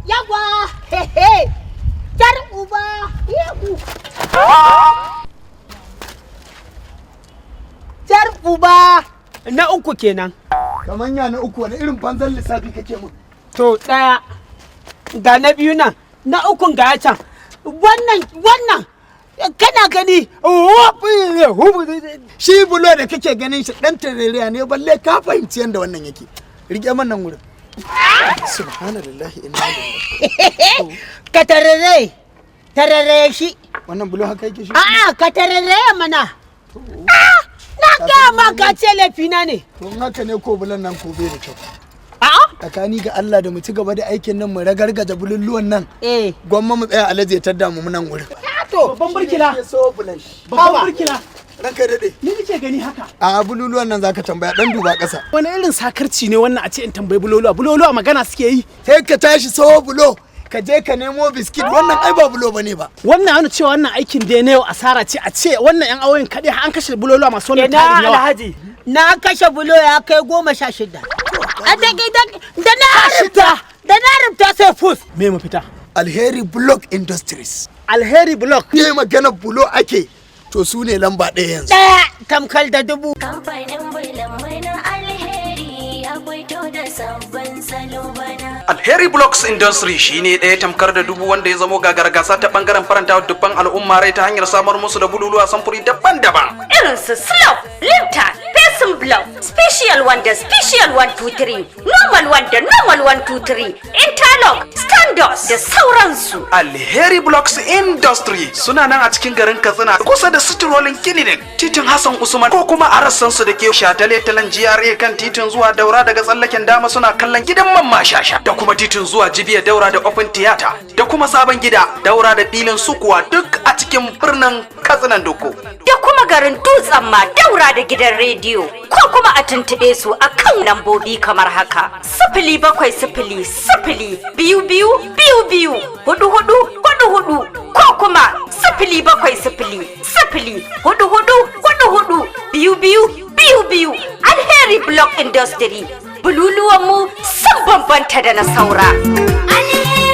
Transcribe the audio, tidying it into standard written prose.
Yawa, hehe, jar uba, yahu. Jar uba. Na uku kenan. Kaman ya na uku? Wani irin banzan lissafi kake mun? To, ɗaya ga na biyu nan, na ukun ga ya can. Wannan kana gani. Shi bulo da kake ganin shi dan tareriya ne, balle ka fahimci yadda wannan yake. Rike man nan wurin. Subhanallahi, inna lillahi. Ka tarere, tarere shi. Wannan bulo haka yake shi? A'a, ka tarere mana. Ah, na ga ma ka ce laifina ne. To, in haka ne ko, bulon nan ko bai da kyau. A'a. Tsakani ga Allah, da mu ci gaba da aikin nan mu ragargaza bululluwan nan, gwamma mu tsaya Alhaji ya tadda mu nan wurin. To. Babban burkila. So bulan shi. Babban burkila. Ranka daɗe. Ni nake gani haka? A bululuwan nan zaka tambaya, dan duba ƙasa. Wani irin sakarci ne wannan, a ce in tambayi buloluwa? Buloluwa magana suke yi? Sai ka tashi sawo bulo, ka je ka nemo biskit. Wannan ai ba bulo bane ba. Wannan yana cewa wannan aikin da na yau asara ce, a ce wannan yan awoyin kaɗai har an kashe buloluwa masu wannan Ina tarin yawa. Alhaji, na kashe bulo ya kai 16. A da na rubuta, da na rubuta sai fus. Me mafita? Alheri Block Industries. Alheri Block. Ne magana bulo ake, to su ne lamba ɗaya yanzu. Ɗaya tamkal da dubu. Kamfanin bulan mai na Alheri ya fito da sabbin salo bana. Alheri Blocks Industry shine ɗaya tamkar da dubu wanda ya zamo gagargasa ta bangaren faranta wa dubban al'umma rai ta hanyar samar musu da bululuwa samfuri daban-daban. Irin su slope, lintel, facing block, special one da special 1 2 3, normal one da normal 1 2 3, interlock, standards da sauransu. Alheri Blocks Industry suna nan a cikin garin Katsina, kusa da City Rolling Clinic, titin Hassan Usman, ko kuma a rassan su da ke shataletalen GRA kan titin zuwa Daura, daga tsallaken dama suna kallon gidan man Mashasha, da kuma titin zuwa Jibiya, daura da Open Theater, da kuma Sabon Gida, daura da filin sukuwa, duk a cikin birnin Katsinan Doko. Da kuma garin Dutsen Ma, daura da gidan rediyo, ko kuma a tuntuɓe su a kan lambobi kamar haka: 07002222444, ko kuma 07004444222. Alheri Block Industry, bululuwan mu sun bambanta da na saura. Alheri.